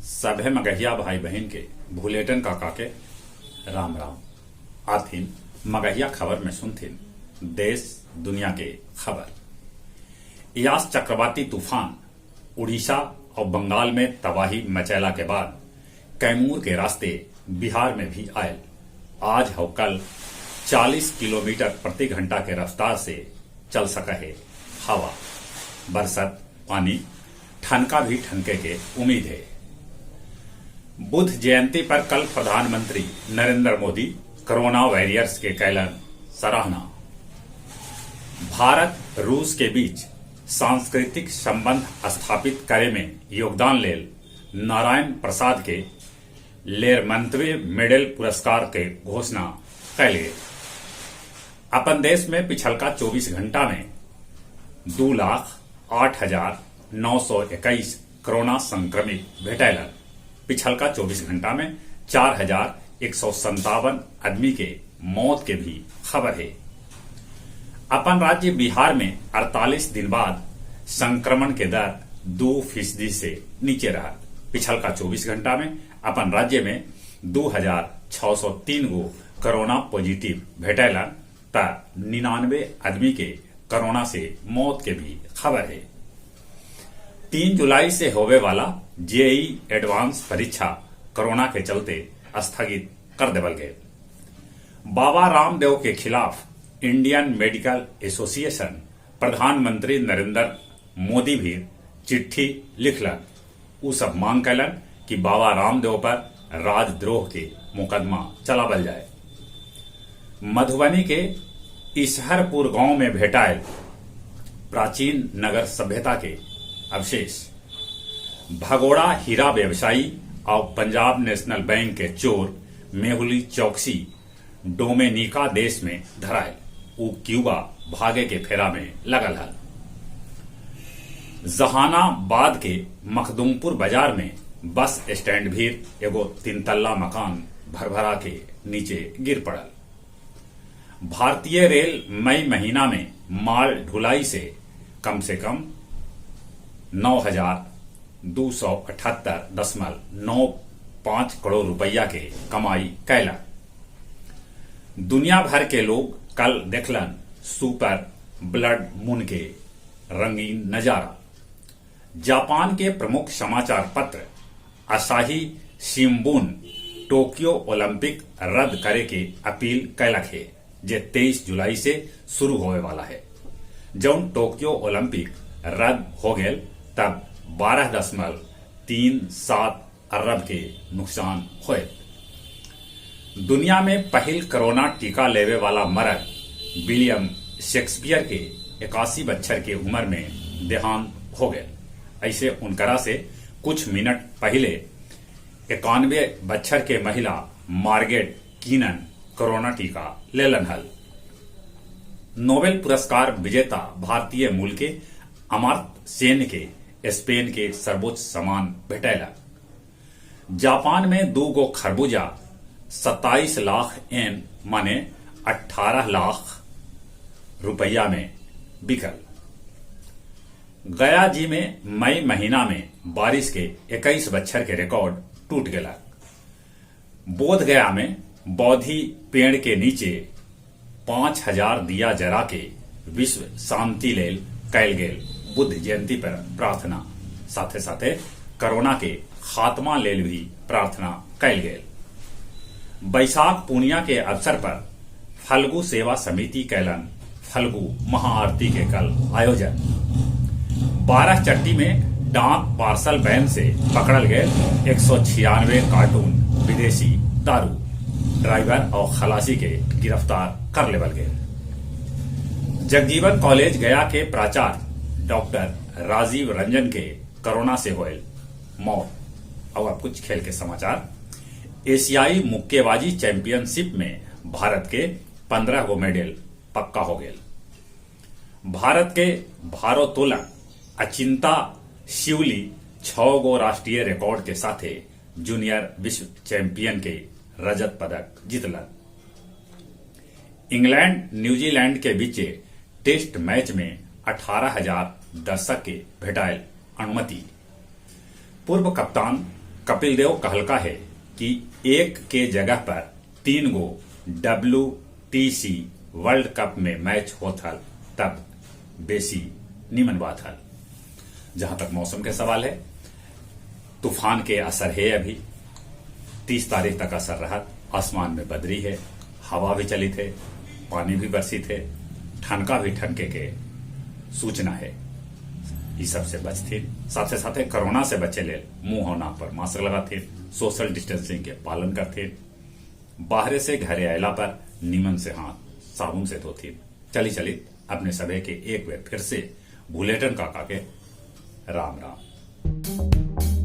सभे मगहिया भाई बहिन के भुलेटन काका के राम राम। आथिन मगहिया खबर में सुनथिन देश दुनिया के खबर। यास चक्रवाती तूफान उड़ीसा और बंगाल में तबाही मचैला के बाद कैमूर के रास्ते बिहार में भी आयल। आज हो कल 40 किलोमीटर प्रति घंटा के रफ्तार से चल सका है हवा। बरसत पानी ठनका भी ठनके के उम्मीद है। बुद्ध जयंती पर कल प्रधानमंत्री नरेंद्र मोदी कोरोना वॉरियर्स के कैलन सराहना। भारत रूस के बीच सांस्कृतिक संबंध स्थापित करे में योगदान लेल नारायण प्रसाद के लेरमंतवे मेडल पुरस्कार के घोषणा कैल गेल। अपन देश में पिछलका 24 घंटा में 2,08,921 कोरोना संक्रमित भेटैलन। पिछलका 24 घंटा में 4,157 आदमी के मौत के भी खबर है। अपन राज्य बिहार में 48 दिन बाद संक्रमण के दर 2% से नीचे रहा। पिछलका 24 घंटा में अपन राज्य में 2,603 गो कोरोना पॉजिटिव भेटैलन त 99 आदमी के कोरोना से मौत के भी खबर है। 3 जुलाई से होवे वाला जेईई एडवांस परीक्षा कोरोना के चलते स्थगित कर देवल गए। बाबा रामदेव के खिलाफ इंडियन मेडिकल एसोसिएशन प्रधानमंत्री नरेंद्र मोदी भी चिट्ठी लिखलन। उ सब मांग कैलन कि बाबा रामदेव पर राजद्रोह के मुकदमा चलावल जाए। मधुबनी के इसहरपुर गांव में भेटायल प्राचीन नगर सभ्यता के अवशेष। भगोड़ा हीरा व्यवसायी और पंजाब नेशनल बैंक के चोर मेहुली चौकसी डोमेनिका देश में धरायल। उ क्यूबा भागे के फेरा में लगल हल। जहानाबाद के मखदुमपुर बाजार में बस स्टैंड भी एगो 3 तल्ला मकान भरभरा के नीचे गिर पड़ल। भारतीय रेल मई महीना में माल ढुलाई से कम 9,278.95 करोड़ रुपया के कमाई कैलक। दुनिया भर के लोग कल देखलन सुपर ब्लड मून के रंगीन नजारा। जापान के प्रमुख समाचार पत्र असाही शिंबुन टोक्यो ओलंपिक रद्द करे के अपील कैलक है, जे 23 जुलाई से शुरू होवे वाला है। जौन टोक्यो ओलंपिक रद्द हो गेल तब 12.37 अरब के नुकसान होए। दुनिया में पहिल कोरोना टीका लेवे वाला मर्द विलियम शेक्सपियर के 81 बच्छर के उम्र में देहांत हो गए। ऐसे उनकरा से कुछ मिनट पहले 91 बच्छर के महिला मार्गेट कीनन कोरोना टीका लेलन हल। नोबेल पुरस्कार विजेता भारतीय मूल के अमर्त्य सेन के स्पेन के सर्वोच्च सम्मान भेटैला। जापान में 2 गो खरबूजा 27 लाख एन माने 18 लाख रुपया में बिकल। गया जी में मई महीना में बारिश के 21 बच्छर के रिकॉर्ड टूट गया। बोध गया में बोधि पेड़ के नीचे 5,000 दिया जरा के विश्व शांति लेल कैल गेल बुद्ध जयंती पर प्रार्थना। साथे साथे कोरोना के खात्मा लेल भी प्रार्थना कैल गेल। बैसाख पूर्णिया के अवसर पर फल्गु सेवा समिति कैलन फल्गु महाआरती के कल आयोजन। 12 चट्टी में डाक पार्सल वैन से पकड़ल गए 196 कार्टून विदेशी दारू। ड्राइवर और खलासी के गिरफ्तार कर लेवल गए। जगजीवन कॉलेज गया के प्राचार्य डॉक्टर राजीव रंजन के कोरोना से होयल मौत। और अब कुछ खेल के समाचार। एशियाई मुक्केबाजी चैंपियनशिप में भारत के 15 गो मेडल पक्का हो गए। भारत के भारोत्तोलक अचिंता शिवली 6 गो राष्ट्रीय रिकॉर्ड के साथे जूनियर विश्व चैंपियन के रजत पदक जीतलन। इंग्लैंड न्यूजीलैंड के बीच टेस्ट मैच में 18,000 दर्शक के भेटायल अनुमति। पूर्व कप्तान कपिल देव कहलका है कि एक के जगह पर 3 गो WTC world cup में मैच होत हल तब बेसी निमन बात हल। जहां तक मौसम के सवाल है, तूफान के असर है, अभी 30 तारीख तक असर रहा। आसमान में बदरी है, हवा भी चली थे, पानी भी बरसी थे, ठनका भी ठनके के सूचना है। ई सबसे बचथिन। साथे साथे कोरोना से बचे लेल मुंह और नाक पर मास्क लगाथिन, सोशल डिस्टेंसिंग के पालन करथिन, बाहरे से घरे आयला पर नीमन से हाथ साबुन से धोथिन। चली चली अपने सभे के एक बार फिर से भुलेटन काका के राम राम।